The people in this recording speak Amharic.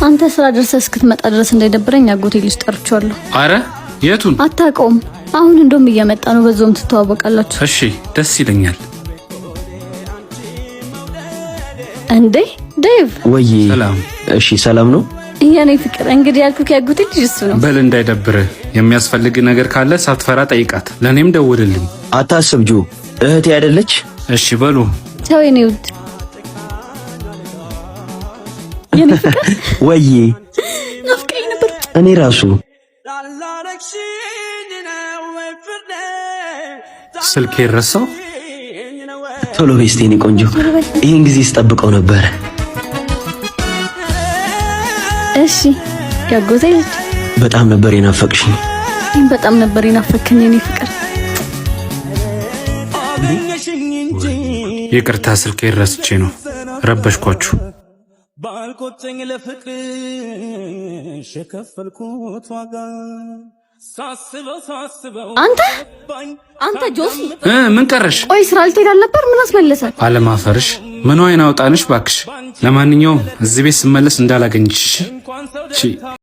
አንተ ስራ ደርሰህ እስክትመጣ ድረስ እንዳይደብረኝ አጎቴ ልጅ ጠርቼዋለሁ። አረ የቱን? አታውቀውም። አሁን እንደውም እየመጣ ነው። በዛውም ትተዋወቃላችሁ። እሺ ደስ ይለኛል። እንዴ ዴቭ! ወይ ሰላም። እሺ ሰላም ነው። የኔ ፍቅር፣ እንግዲህ ያልኩህ ያጎቴ ልጅ እሱ ነው። በል እንዳይደብርህ፣ የሚያስፈልግ ነገር ካለ ሳትፈራ ጠይቃት። ለእኔም ደውልልኝ። አታስብ ጆ፣ እህቴ አይደለች? እሺ በሉ። ቻው የኔ ውድ፣ የኔ ፍቅር። ወይ ናፍቀኝ ነበር። እኔ ራሱ። ስልክ ረሳው። ቶሎ ቤስቴ፣ የኔ ቆንጆ፣ ይህን ጊዜ ስጠብቀው ነበር። እሺ ያጎቴ ልጅ። በጣም ነበር የናፈቅሽኝ። እኔም በጣም ነበር የናፈከኝ የኔ ፍቅር። ይቅርታ ስልክ ረስቼ ነው፣ ረበሽኳችሁ። ባልቆጨኝ ለፍቅርሽ የከፈልኩት ዋጋ ሳስበው ሳስበው። አንተ፣ አንተ ጆሲ! ምን ቀረሽ? ቆይ ስራ ልትሄድ አልነበር? ምን አስመለሰ? አለማፈርሽ ምን አይን አውጣንሽ ባክሽ። ለማንኛውም እዚህ ቤት ስመለስ እንዳላገኝሽ እሺ?